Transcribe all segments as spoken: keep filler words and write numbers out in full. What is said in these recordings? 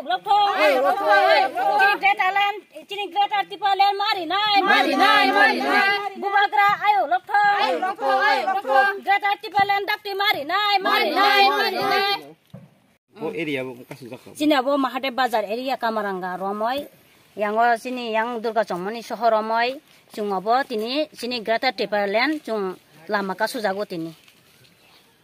Lokthong, ayok lokthong, ayok lokthong. Chini Greater Land, chini Greater Tipraland mari nai, mari nai, mari nai. Bubagra ayok lokthong, ayok lokthong, ayok lokthong. Greater Tipraland dakti mari nai, mari nai, mari nai. Bo area bo kasujak kha. Chini abo Mahadev Bazar area Kamaranga romoi. Yango chini yang Durga Chongmani soho romoi. Chwng abo tini chini Greater Tipraland chwng lama kasujago tini.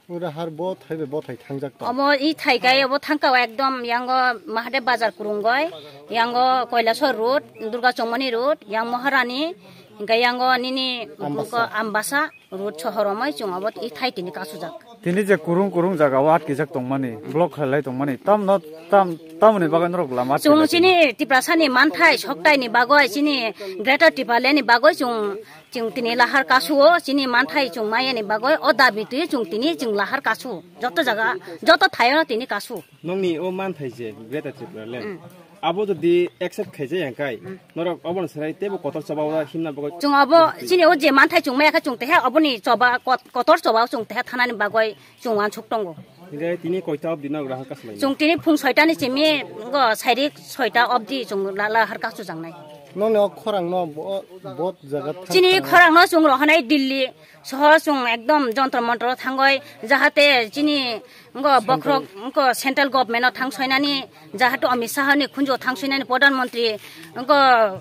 Ura har bo thai bai bo thai thangjak ta. Omo i thai kai obo thangka o ekdom yango Mahadev Bazar kurungoi, yango Koilasor Road, Durga Chongmani Road, yang Maharani, hingke yango nini Ambasa. Ambasa Road sohoromoi chwng obo i thai tini kasujak. Tini je kurung kurung jaga o atkijak tongmani, block khlai tongmani, tamno tam tamoni bagwi norok lama chwng atkijak chini Tiprasani manthai soktaini bagwi chini Greater Tipralandni bagwi chwng Chwng tini lahar kasu o, chini manthai chwng maya ni bagwi o dabi twi chwng tini chwng lahar kasu. Joto jaga, joto thaio no tini kasu. Nongni o manthai je Greater Tipraland. Mm. Abo jodi accept khaijak ya kai, mm, norok obono serai tebo kotor choba o himna bagwi. Chwng abo chini o je manthai chwng maya kha chwng teha oboni choba kot-, kotor choba o chwng teha thanani bagwi chwng uansuk tongo. Hingke tini koita obdi no grahak kasu lai? Chwng tini phung soita ni simi go sairik soita obdi chwng la, lahar kasu jangnai. Nongni o khorang no bo, bo jaga thang Chini thang. Khorang no chwng rohonai Delhi sohor chwng ekdom jontro montro thangoi jahate chini go bokhorok go central government no thang soinani jahate Amit Shah ni khunjo thang soinani Pradhan Mantri go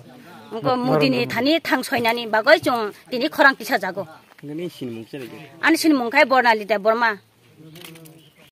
go Modi ni Narendra Modi. Thani thang soinani bagoi chwng tini khorang tisa jago. Nini sinimung chele ge? Ani sinimung khai Bornali Debbarma.